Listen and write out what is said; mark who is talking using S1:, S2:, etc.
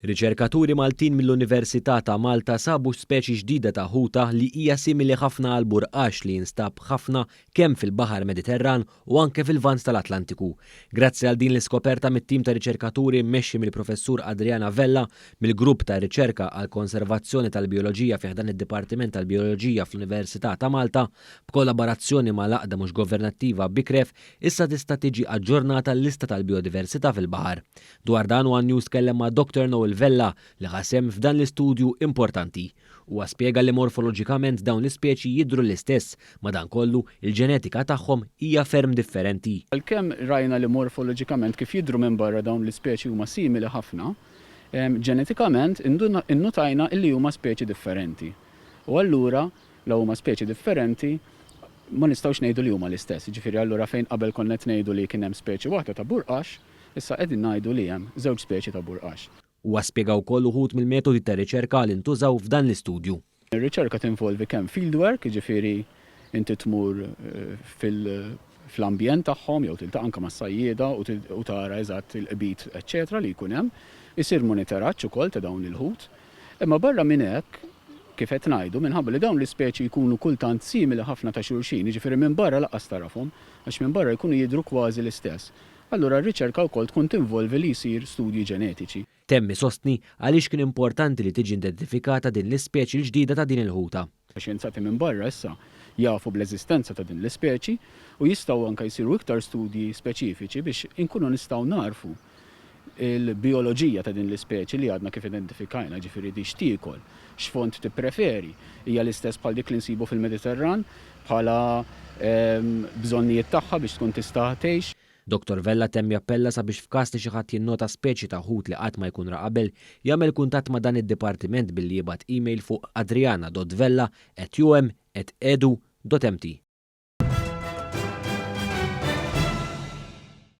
S1: Riċerkaturi Maltin mill-Università ta' Malta sabu speċi ġdida ta' ħuta li hija simili ħafna għall-burqax li jinstab ħafna kemm fil-Baħar Mediterran u anke fil-Lvant tal-Atlantiku. Grazzi għal din l-iskoperta mit-tim ta' riċerkaturi mmexxi mill-Professur Adriana Vella mill-Grupp ta' Riċerka għall-Konservazzjoni tal-Bijoloġija fi ħdan id-Dipartiment tal-Bijoloġija fl-Università ta' Malta b'kollaborazzjoni mal-għaqda mhux governattiva Bicref issa tista' tiġi aġġornata l-lista tal-bijodiversità fil-baħar. Dwar dan one News tkellem ma' Dr Noel Vella li ħa sehem f'dan l-istudju importanti. Huwa spjega li morfoloġikament dawn l-ispeċi jidhru l-istess, madankollu, il-ġenetika tagħhom hija ferm differenti.
S2: Għalkemm rajna li morfoloġikament kif jidhru minn barra dawn l-ispeċi huma simili ħafna, ġenetikament innutajna illi huma speċi differenti. U allura la huma speċi differenti, ma nistgħux ngħidu li huma l-istess. Jiġifieri allura fejn qabel konna qed ngħidu li kien hemm speċi waħda ta' burqax, issa qegħdin ngħidu li hemm żewġ speċi ta' burqax.
S1: Huwa spjega wkoll uħud mill-metodi ta' riċerka li ntużaw f'dan l-istudju.
S2: Ir-riċerka tinvolvi kemm field work, jiġifieri inti tmur fl-ambjent tagħhom jew tiltaqa' anke mas-sajjieda u tara eżatt il-qbid eċċetera li jkun hemm. Isir monitoraġġ ukoll ta' dawn il-ħut. Imma barra minn hekk, kif qed ngħidu, minħabba li dawn l-ispeċi jkunu kultant simili ħafna ta' xulxin, jiġifieri minn barra lanqas tagħrafhom, għax minn barra jkunu jidhru kważi l-istess. Allura r-riċerka wkoll tkun tinvolvi li jsir studji ġenetiċi.
S1: Temm isostni għaliex kien importanti li tiġi identifikata din l-ispeċi l-ġdida ta' din il-ħuta.
S2: Xjenzati minn barra issa jafu bl-eżistenza ta' din l-ispeċi u jistgħu anke jsiru iktar studji speċifiċi biex inkunu nistgħu nagħrfu il-bijoloġija ta' din l-ispeċi li għadna kif identifikajna, jiġifieri di x'tiekol, x'fond tippreferi, hija l-istess bħal dik li nsibu fil-Mediterran bħala bżonnijiet tagħha biex tkun tista' tgħix.
S1: Dottor Vella temm jappella sabiex f'każ li xi ħadd jinnota speċi ta' ħut li qatt ma jkun ra qabel, jagħmel kuntatt ma' dan id-dipartiment billi jibgħat email fuq adriana dot vella at um at edu dot mt.